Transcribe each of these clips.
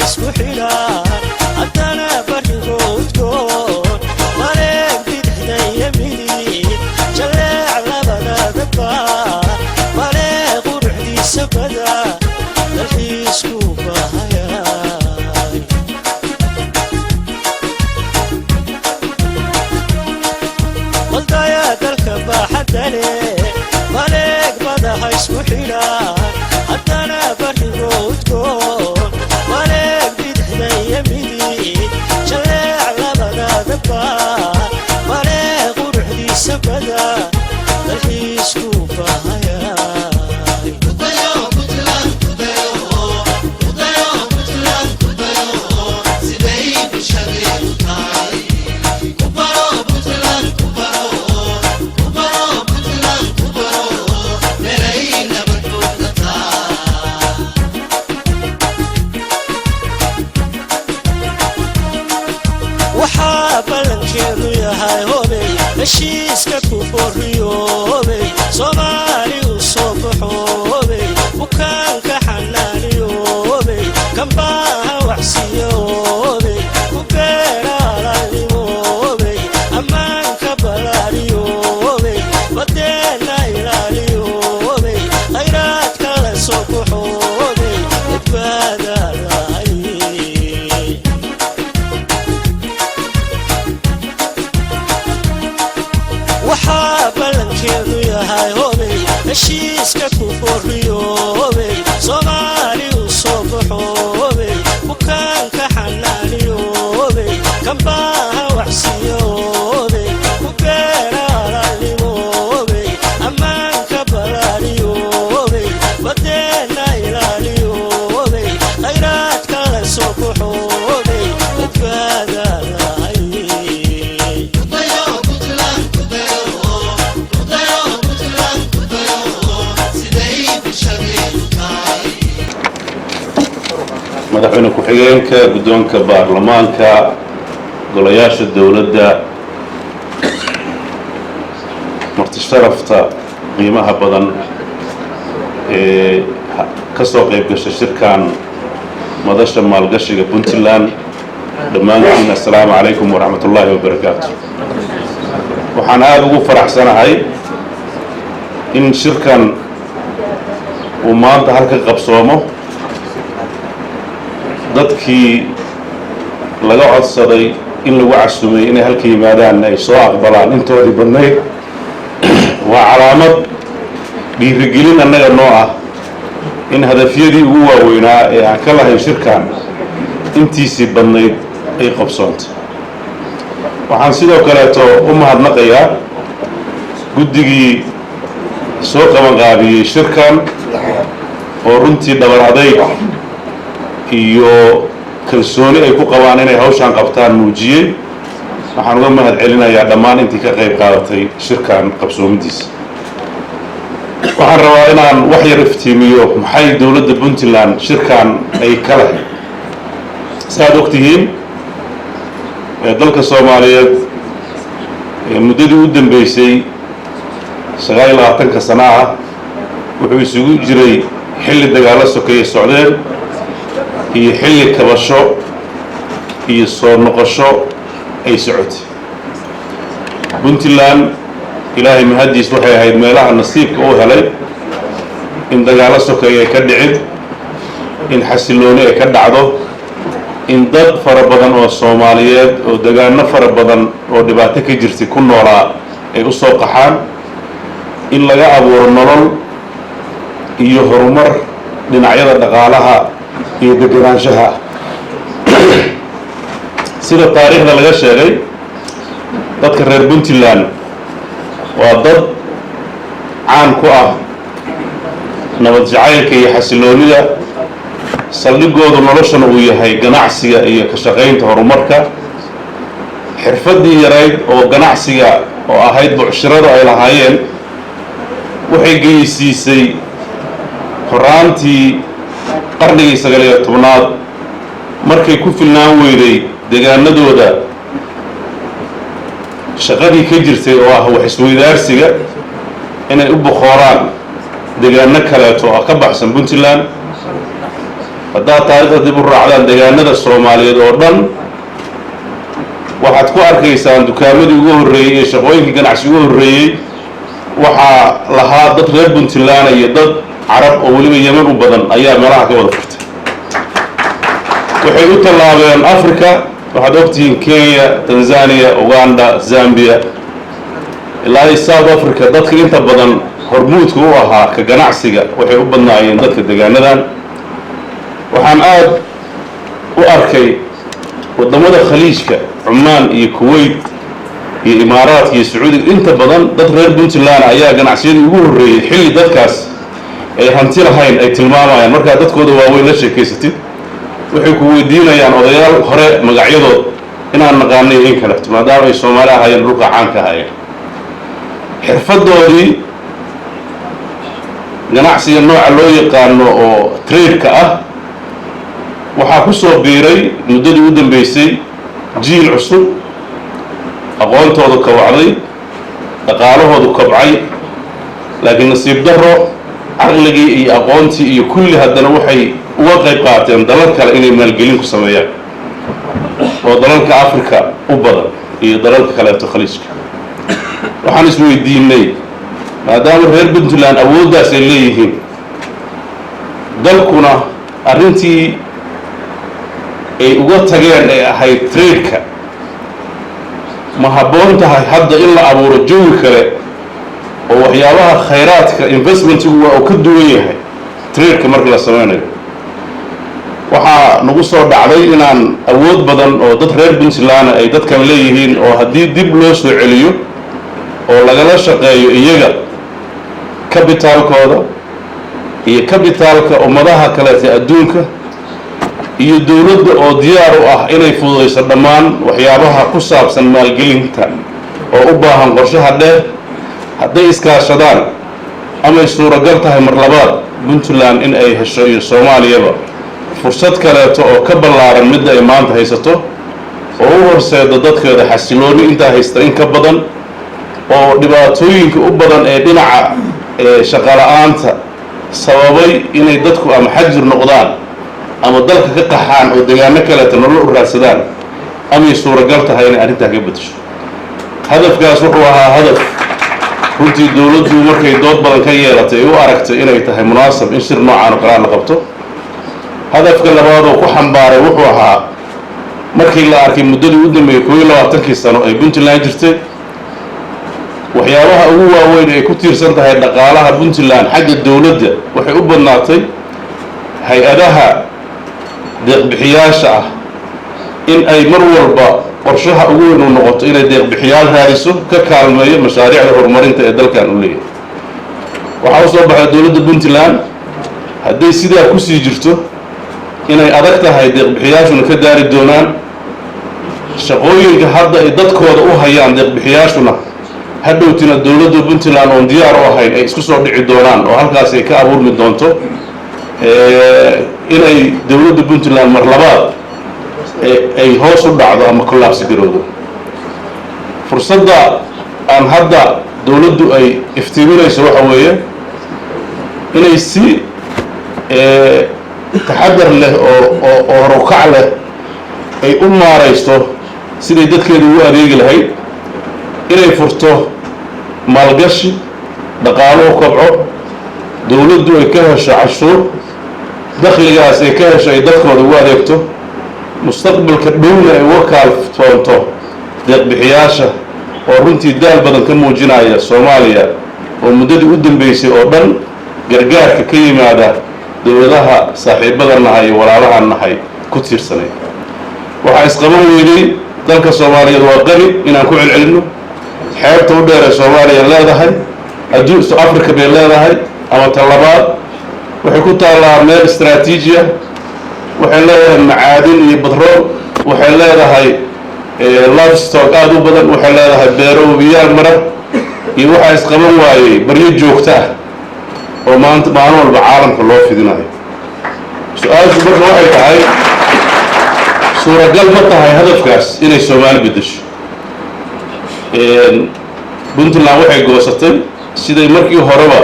Isku xidha haddana barrigoodkoon mareeg bidixda iyo midig jaleec labadadaba malee quruxdiisa bada dalxiisku bahayay. Baldaya dalka baaxadale maleeg badaha isku xidha haddana barrigoodkoon maleeg bidixda iyo midig jaleec labadadaba malee quruxdiisa bada dalxiisku bahayay. Waxaa ballankeedu yahay hobey heshiiska ku borriyoobey Soomaali u soo baxoobey bukaanka xanaaniyoobey kambaaha waxsiiyoobey ku beeraalalimoobey ammaanka balaariyoobey badeenna ilaaliyoobey khayraadka la soo baxoobey badbaada lahay. Waxaa ballankeedu yahay hobey heshiiska ku borriyoobey Soomaali u soo baxoobey bukaanka xanaaniyoobey kambaaha waxsiiyoobey ku beeraalalimoobey ammaanka balaariyoobey badeenna ilaaliyoobey khayraadka la soo baxoobey badbaada lahay. Madaxweyne ku-xigeenka, guddoonka baarlamaanka, golayaasha dowladda, marti sharafta qiimaha badan ee ka soo qayb gasha shirkan madasha maalgashiga Puntland, dhammaantiin assalaamu calaykum waraxmat ullaahi wabarakaatu. Waxaan aada ugu faraxsanahay in shirkan uu maanta halka qabsoomo. Dadkii laga codsaday in lagu casumay inay halka yimaadaan ay soo aqbalaan intoodii badnayd waa calaamad dhiirigelin annaga noo ah in hadafyadii ugu waaweynaa ee aan ka lahayn shirkan intiisii badnayd ay qabsoontay. Waxaan sidoo kaleeto u mahadnaqayaa guddigii soo qabanqaabiyey shirkan oo runtii dhabar adayg iyo kalsooni ay ku qabaan inay hawshan qabtaan muujiyey. Waxaan uga mahad celinayaa dhammaan intii ka qayb qaadatay shirkan qabsoomidiisa. Waxaan rabaa inaan wax yar iftiimiyo maxay dowladda Puntland shirkan ay ka lahayd. Si aad og tihiin, ee dalka Soomaaliyeed ee muddadii u dambeysay 29-ka sano ah wuxuu isugu jiray xilli dagaallo sokeeye socdeen iyo xilli kabasho iyo soo noqosho ay socotay. Puntland, Ilaahay mahaddiis, waxay ahayd meelaha nasiibka u helay in dagaallo sokeeye ay ka dhicin, in xasillooni ay ka dhacdo, in dad fara badan oo Soomaaliyeed oo degaano fara badan oo dhibaato ka jirtay ku noolaa ay u soo qaxaan, in laga abuuro nolol iyo horumar dhinacyada dhaqaalaha iyo degenaanshaha. Sida taariikhda laga sheegay, dadka reer Puntland waa dad caan ku ah nabad jacaylka iyo xasiloonida, saldhigoodu noloshana uu yahay ganacsiga iyo ka shaqaynta horumarka. Xirfaddii yarayd oo ganacsiga oo ahayd bucshiradu ay lahaayeen waxay geysiisay horaantii qarnigii 19aad, markay ku filnaan weyday deegaanadooda shaqadii ka jirtay oo ah wax isweydaarsiga, inay u boqooraan deegaano kaleeto oo ka baxsan Puntland. Haddaad taariikhda dib u raacdaan deegaanada Soomaaliyeed oo dhan, waxaad ku arkaysaan dukaamadii ugu horreeyey iyo shaqooyinkii ganacsi ugu horreeyey waxaa lahaa dad reer Puntland iyo dad Carab oo weliba Yeman u badan ayaa meelaha ka wada furtay. Waxay u tallaabeen Africa. Waxaad ogtihiin Kenya, Tanzania, Uganda, Zambia ilaa iyo South Africa, dadka inta badan hormuudka u ahaa ka ganacsiga waxay u badnaayeen dadka deegaanadan. Waxaan aada u arkay waddamada Khaliijka, Cumaan iyo Kuwait iyo Imaaraadka iyo Sacuudiga, inta badan dad reer Puntland ayaa ganacsiyadii ugu horreeyey, xilli dadkaas ay hanti lahayn, ay tilmaamayaan. Markaa dadkooda waaweyn la sheekaysatid, waxay ku weydiinayaan odayaal hore magacyadood inaan naqaanay in kaleto, maadaama ay Soomaali ahaayeen, dhulka caanka ahaayeen, xirfadoodii ganacsiga nooca loo yaqaano oo trade-ka ah. Waxaa ku soo biiray muddadii u dambeysay jiil cusub, aqoontoodu kobacday, dhaqaalahoodu kobcay, laakiin nasiib darro caqligii iyo aqoontii iyo kulli haddana waxay uga qayb qaateen dalal kale inay maalgelin ku sameeyaan, oo dalalka Africa u badan iyo dalalka kaleeto Khaliijka. Waxaan isweydiinay, maadaama reer Puntland awooddaas ay leeyihiin, dalkuna arrintii ay uga tageen ay ahayd trade-ka, ma habboon tahay hadda in la abuuro jawi kale oo waxyaabaha khayraadka investmentigu waa uu ka duwan yahay trade-ka marka la sameynayo? Waxaa nagu soo dhacday inaan awood badan oo dad reer Puntland ay dadkan leeyihiin, oo haddii dib loo soo celiyo oo lagala shaqeeyo iyaga capitalkooda iyo capitalka ummadaha kaleeta adduunka iyo dowladda oo diyaar u ah inay fududayso dhammaan waxyaabaha ku saabsan maalgelinta oo u baahan qorshaha dheer, hadday iskaashadaan, amay suuragal tahay mar labaad Puntland in ay hesho iyo Soomaaliyaba fursad kaleeto oo ka ballaaran midda ay maanta haysato, oo u horseeda dadkeeda xasilooni intaa haysta in ka badan, oo dhibaatooyinka u badan ee dhinaca shaqo la'aanta sababay inay dadku ama xajir noqdaan ama dalka ka qaxaan oo deegaano kaleeto nolol u raadsadaan, amay suuragal tahay inay arrintaa ka beddesho. Hadafkaas wuxuu ahaa hadaf runtii dowladdu markay dood badan ka yeelatay ay u aragtay inay tahay munaasab in shir noocaan oo kalea la qabto. Hadafka labaad oo ku xambaaray wuxuu ahaa markii la arkay muddadii u dambeeyey 21-kii sano ay Puntland jirtay, waxyaabaha ugu waaweyn ay ku tiirsan tahay dhaqaalaha Puntland xagga dowladda waxay u badnaatay hay-adaha deeqbixiyaasha ah, in ay mar walba qorshaha ugu weyn uu noqoto inay deeqbixiyaal raadiso ka kaalmeeyo mashaariicda horumarinta ee dalkan u leeyahay. Waxaa u soo baxay dowladda Puntland hadday sidaa kusii jirto inay adag tahay, deeqbixiyaashuna ka daari doonaan shaqooyinka hadda ay dadkooda u hayaan deeqbixiyaashuna, hadhowtina dowladda Puntland oon diyaar u ahayn ay isku soo dhici doonaan, oo halkaas ay ka abuurmi doonto inay dowladda Puntland mar labaad ay hoos u dhacdo ama collapse garowdo. Fursadda aan hadda dowladdu ay iftiiminayso waxa weeye inay si taxadar leh oo horukac leh ay u maarayso siday dadkeedu ugu adeegi lahayd, inay furto maalgashi, dhaqaaluhu kobco, dowladdu ay ka hesho cashuur, dakhligaas ay ka hesho ay dadkooda ugu adeegto, mustaqbalka dhowna ay uga kaaltoonto deeqbixiyaasha oo runtii daal badan ka muujinaya Soomaaliya, oo muddadii u dambeysay oo dhan gargaarka ka yimaada dowladaha saaxiibada nahay iyo walaalaha nahay ku tiirsanay. Waxaa isqaban weynay dalka Soomaaliyeed waa qani inaan ku celcelinno. Xeebta u dheer ee Soomaaliya leedahay, adduun Africa bay leedahay ama talabaad, waxay ku taallaa meel istraatiiji ah, waxay leedahay macaadin iyo batrool, waxay leedahay livestock aada u badan, waxay leedahay beero webiyaal mara iyo waxaa isqaban waayey baryo joogto ah oo maanta maalin walba caalamka loo fidinayo. Su-aashu marka waxay tahay, suuragal ma tahay hadafkaas inay Soomaali beddesho? Puntland waxay goosatay siday markii horeba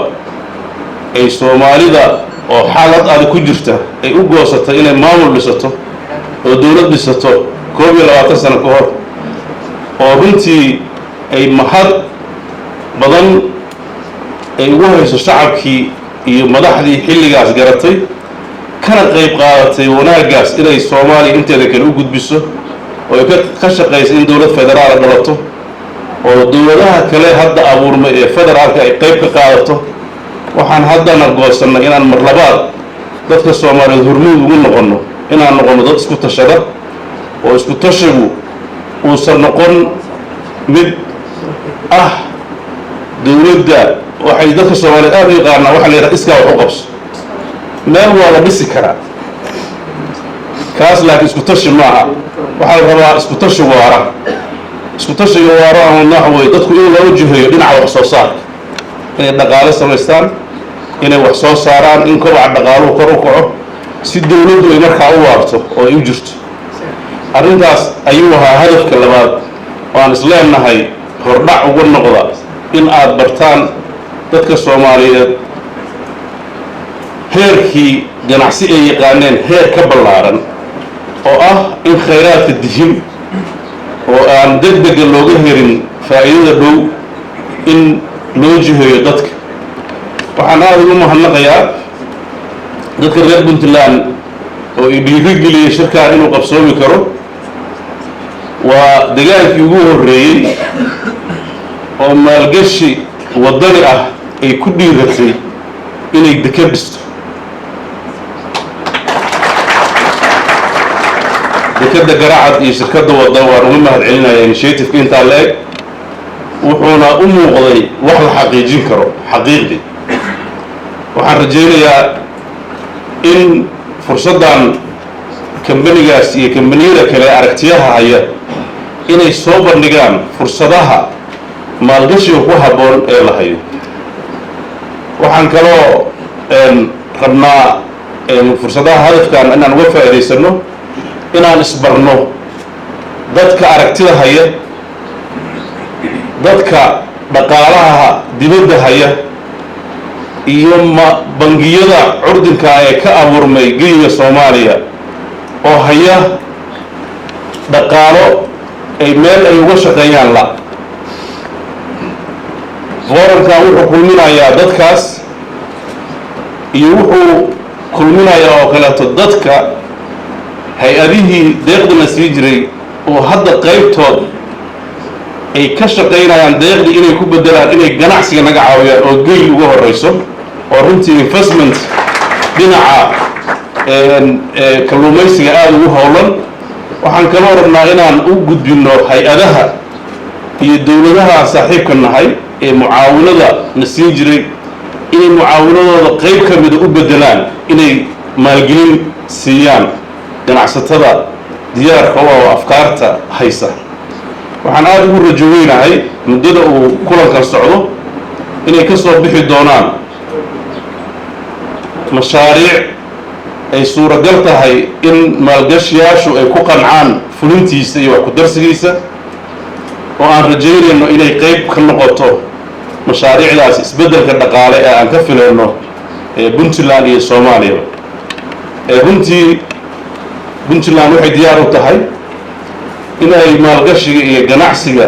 ay Soomaalida Oo xaalad adag ku jirta ay u goosatay inay maamul dhisato oo dowlad dhisato 21 sano ka hor, oo runtii ay mahad badan ay ugu hayso shacabkii iyo madaxdii xilligaas garatay kana qayb qaadatay wanaaggaas inay Soomaaliya inteeda kale u gudbiso oo ay ka shaqaysa in dowlad federaala dhalato oo dowladaha kale hadda abuurmay ee federaalka ay qayb ka qaadato. Waxaan haddana goosannay inaan mar labaad dadka Soomaaliyeed hormuud ugu noqonno, inaan noqonno dad isku tashada, oo isku tashigu uusan noqon mid ah dowladda. Waxay dadka Soomaaliyeed aada u yaqaanaa waxa la yidhaha iskaa wax u qabso. Meel waa la dhisi karaa kaas, laakiin isku tashi maaha. Waxaa la rabaa isku tashi waara. Isku tashiga waara ama waxa weye dadku in loo jiheeyo dhinaca wax soo saarka, inay dhaqaale samaystaan, inay wax soo saaraan, in kobaca dhaqaaluhu kor u kaco si dowladdu ay markaa u waarto oo ay u jirto. Arrintaas ayuu ahaa hadafka labaad oo aan isleenahay hordhac uga noqda in aad bartaan dadka Soomaaliyeed heerkii ganacsi ay yaqaaneen heer ka ballaaran, oo ah in khayraadka dihin oo aan deg dega looga helin faa'iidada dhow in loo jiheeyo dadka. Waxaan aada ugu mahadnaqayaa dadka reer Puntland oo i dhiirigeliyey shirkaan inuu qabsoomi karo. Waa degaankii ugu horreeyey oo maalgashi waddani ah ay ku dhiiratay inay deka dhisto. Dekadda Garacad iyo shirkadda wadda waan uga mahad celinaya initiativeka intaa la eg, wuxuuna u muuqday wax la xaqiijin karo xaqiiqdii. Waxaan rajaynayaa in fursaddan kambanigaas iyo kambaniyada kale aragtiyaha haya inay soo bandhigaan fursadaha maalgashiga ku habboon ee la hayo. Waxaan kaloo rabnaa fursadaha hadafkan inaan uga faa'iidaysano inaan isbarno dadka aragtida haya, dadka dhaqaalaha dibadda haya iyo ma bangiyada curdinka ee ka abuurmay geyiga Soomaaliya oo haya dhaqaalo ay meel ay uga shaqeeyaan la. Forumkan wuxuu kulminayaa dadkaas iyo wuxuu kulminayaa oo kaleeto dadka hay-adihii deeqdana sii jiray oo hadda qaybtood ay ka shaqaynayaan deeqdii inay ku bedelaan inay ganacsiga naga caawiyaan, oo geyl uga horeyso oo runtii investment dhinaca kalluumaysiga aada ugu howlan. Waxaan kaloo rabnaa inaan u gudbinno hay-adaha iyo dowladaha aan saaxiibka nahay ee mucaawinada na siin jiray inay mucaawinadooda qayb ka mida u bedelaan inay maalgelin siiyaan ganacsatada diyaarka u ah oo afkaarta haysa. Waxaan aada ugu rajo weynahay muddada uu kulankan socdo inay ka soo bixi doonaan mashaariic ay suuragal tahay in maalgashiyaashu ay ku qancaan fulintiisa iyo wax ku darsigiisa, oo aan rajaynayno inay qayb ka noqoto mashaariicdaas isbeddelka dhaqaale ee aan ka filayno ee Puntland iyo Soomaaliya. Ee runtii Puntland waxay diyaar u tahay inay maalgashiga iyo ganacsiga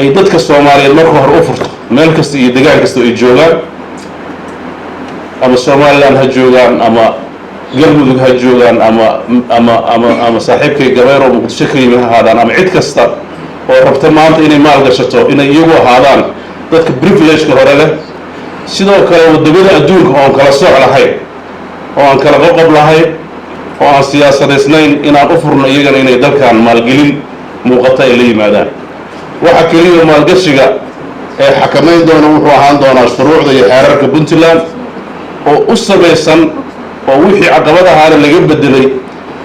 ay dadka Soomaaliyeed marka hore u furto meel kasta iyo degaan kasta ay joogaan, ama Somaliland ha joogaan ama Galmudug ha joogaan ama saaxiibkay Gabayro Muqdisho ka yimid ha ahaadaan, ama cid kasta oo rabta maanta inay maal gashato inay iyagu ahaadaan dadka privilegeka hore leh. Sidoo kale waddamada adduunka oon kala sooc lahayn oo aan kala qoqob lahayn oo aan siyaasadaysnayn inaan u furno iyagana inay dalkan maalgelin muuqata ay la yimaadaan. Waxa keliya maalgashiga ee xakamayn doona wuxuu ahaan doonaa shuruucda iyo xeerarka Puntland oo u samaysan oo wixii caqabad ahaana laga bedelay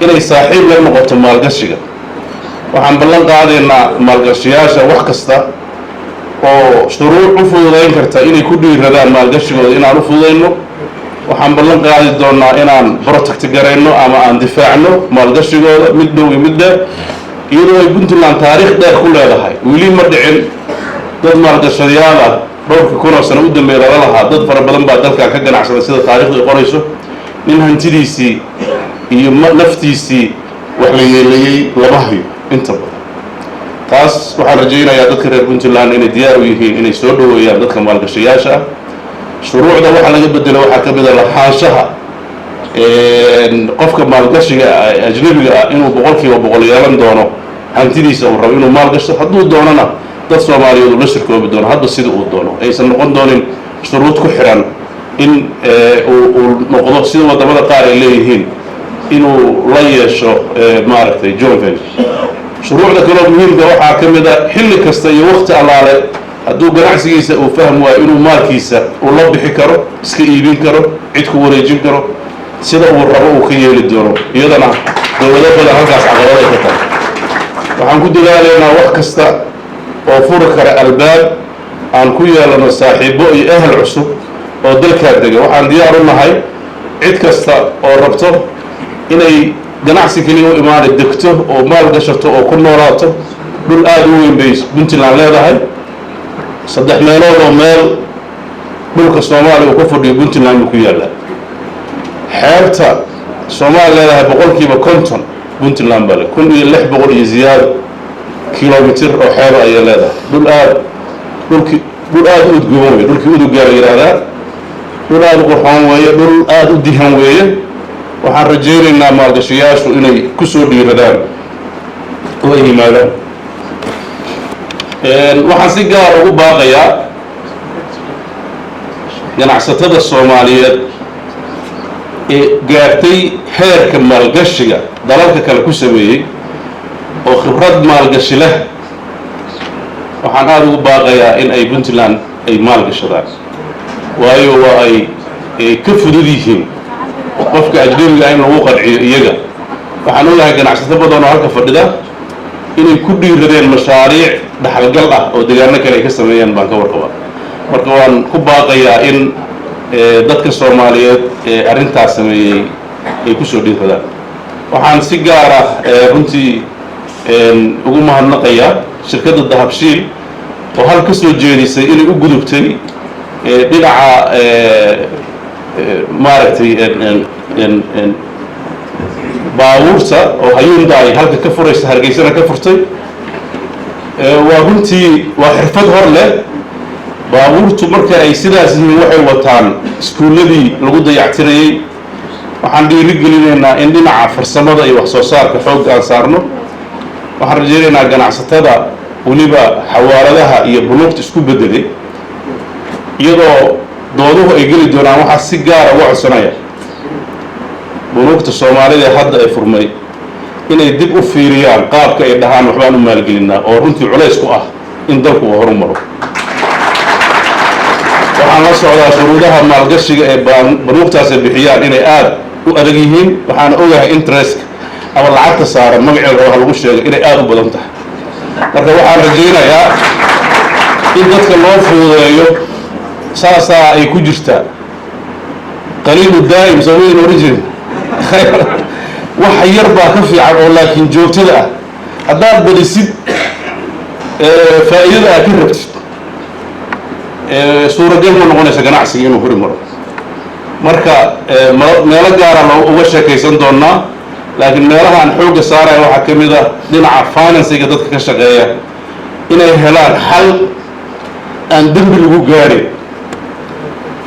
inay saaxiib la noqoto maalgashiga. Waxaan ballan qaadaynaa maalgashiyaasha wax kasta oo shuruuc u fududayn karta inay ku dhiiradaan maalgashigooda inaan u fududayno. Waxaan ballan qaadi doonaa inaan protect garayno ama aan difaacno maalgashigooda mid dhow iyo mid dheer, iyadoo ay Puntland taariikh dheer ku leedahay. Weli ma dhicin dad maalgashadayaal ah Dhowrkii kunoo sano u dambeeya lala lahaa dad fara badan baa dalkan ka ganacsada, sida taarikhdu ay qorayso. Nin hantidiisii iyo naftiisii wax la yeelayey lama hayo inta badan. Taas waxaan rajaynayaa dadka reer Puntland inay diyaar u yihiin inay soo dhoweeyaan dadka maalgashayaasha ah. Shuruucda waxa laga bedelo waxaa ka mid a lahaanshaha qofka maalgashiga ajnabiga ah, inuu 100% yeelan doono hantidiisa uu rabo inuu maalgashto, hadduu doonona dad Soomaaliyeed uu la shirkoobi doono hadba sida uu doono, aysan noqon doonin shuruud ku xiran in uu noqdo sida waddamada qaar ay leeyihiin inuu la yeesho, maaragtay, joint venture. Shuruucda kaloo muhiimka waxaa ka mid a xilli kasta iyo wakti allaale hadduu ganacsigiisa uu fahm waayo, inuu maalkiisa uu la bixi karo, iska iibin karo, cid ku wareejin karo, sida uu rabo uu ka yeeli doono. Iyadana dowlado badan halkaas caqabad ay ka tahay. Waxaan ku dadaalaynaa wax kasta oo furi kara albaab aan ku yeelano saaxiibo iyo ehel cusub oo dalkaa dega. Waxaan diyaar u nahay cid kasta oo rabto inay ganacsi keliya u imaana degto oo maal gashato oo ku noolaato. Dhul aada u weyn bay Puntland leedahay. Saddex meelood oo meel dhulka Soomaaliya uu ka fadhiyo Puntland buu ku yaallaa. Xeebta Soomaaliya leedahay 50% Puntland baa le. 1600 iyo ziyaado kilomitir oo xeeba ayay leedahay. Dhul aada dhulki dhul aada u udgoon weeye, dhulkii udugaa la yidhaahdaa. Dhul aada u qurxoon weeye, dhul aada u dihan weeye. Waxaan rajaynaynaa maalgashayaashu inay ku soo dhiiradaan oo ay yimaadaan. Waxaan si gaar ugu baaqayaa ganacsatada Soomaaliyeed ee gaartay heerka maalgashiga dalalka kale ku sameeyey oo khibrad maalgashi leh. Waxaan aada ugu baaqayaa in ay Puntland ay maalgashadaan, waayo waa ay ka fudud yihiin qofka ajnabiga ah in lagu qanciyo iyaga. Waxaan ogahay ganacsato badan oo halka fadhida inay ku dhiiradeen mashaariic dhaxalgal ah oo deegaano kale ay ka sameeyeen baan ka warqabaa. Marka waan ku baaqayaa in dadka Soomaaliyeed ee arrintaas sameeyey ay ku soo dhiiradaan. Waxaan si gaar ah runtii ugu mahadnaqayaa shirkadda Dahabshiil oo hal ka soo jeedisay inay u gudubtay dhinaca, maaragtay, baabuurta oo Hyundai halka ka furaysa, Hargeysana ka furtay. Waa runtii waa xirfad hor leh. Baabuurtu marka ay sidaas yihiin waxay wataan iskuulladii lagu dayactirayey. Waxaan dhiiri gelinaynaa in dhinaca farsamada iyo wax soo saarka xoogga aan saarno. Waxaan rajaynaynaa ganacsatada, weliba xawaaladaha iyo bunuugta isku beddelay, iyadoo dooduhu ay geli doonaan. Waxaa si gaara uga codsanaya bunuugta Soomaalida ee hadda ay furmay inay dib u fiiriyaan qaabka ay dhahaan waxbaan u maalgelinaa, oo runtii culays ku ah in dalku uu horumaro. Waxaan la socdaa shuruudaha maalgashiga ee banuugtaas ay bixiyaan inay aada u adag yihiin. Waxaana ogahay interestka ama lacagta saaran, magaceeda waxa lagu sheegay, inay aada u badan tahay. Marka waxaan rajaynayaa in dadka loo fududeeyo, saasaa ay ku jirtaa. Qaliilu daa'im soomayn oran jirin, wax yar baa ka fiican oo laakiin joogtada ah. Haddaad badisid faa'iidada aad ka rabtid, suuragal ma noqonaysa ganacsiga inuu hori maro. Marka meelo gaara loo uga sheekaysan doonaa, laakiin meelaha aan xoogga saaraya waxaa ka mid ah dhinaca financiga, dadka ka shaqeeya inay helaan xal aan dembi lagu gaadhin.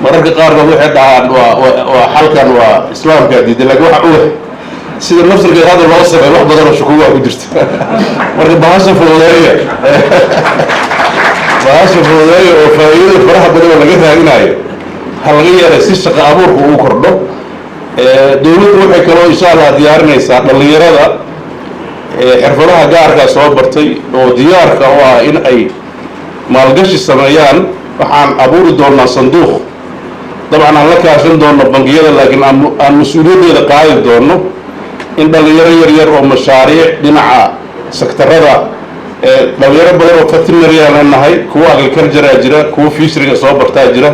Mararka qaarkood waxay dhahaan waa xalkan waa Islaamkaa diiday, lakin waxa ogahay sida nafsirkeed hadda loo sameey wax badan oo shukuugaa ku jirta. Marka bahasha fududeeya, bahasha fududeeya, oo faa'iidada faraha badan oo laga raadinayo ha laga yeelay si shaqo abuurka uu kordho. Dowladdu waxay kaloo insha Allah diyaarinaysaa dhallinyarada xirfadaha gaarkaa soo bartay oo diyaarka u ah in ay maalgashi sameeyaan. Waxaan abuuri doonaa sanduuq, dabcan aan la kaashan doono bangiyada, laakiin aan mas-uuliyaddeeda qaadi doono, in dhallinyaro yar yar oo mashaariic dhinaca sektarada, dhalinyaro badan oo veterinary aan leenahay, kuwa agriculturea jira, kuwa fisheryga soo bartaa jira,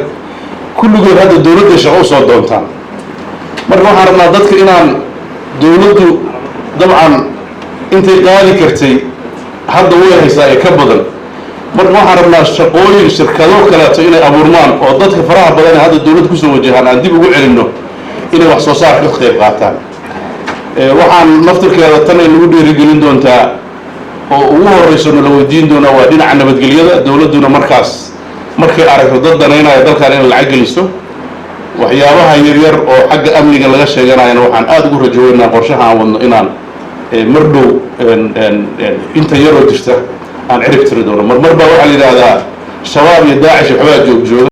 kulligood hadda dowladday shaqo usoo doontaan. Marka waxaan rabnaa dadka inaan dowladdu dabcan intay qaadi kartay hadda way haysaa ee ka badan. Marka waxaan rabnaa shaqooyin, shirkado kaleeto inay abuurmaan oo dadka faraha badan ee hadda dowladda kusoo wajahaan aan dib ugu celinno inay wax soo saarka ka qayb qaataan. Waxaan naftirkeeda tan ay nagu dhiirigelin doontaa oo ugu horeyso nala weydiin doonaa waa dhinaca nabadgelyada. Dowladduna markaas markay aragto dad danaynaya dalkan inay lacag geliso, waxyaabaha yaryar oo xagga amniga laga sheeganayana, waxaan aada ugu rajooweynaa qorshaha aan wadno inaan mar dhow inta yaroo jirta aan cirib tiri doono. Marmar baa waxaa la yidhaahdaa Shabaab iyo Daacish waxbaa joog jooga.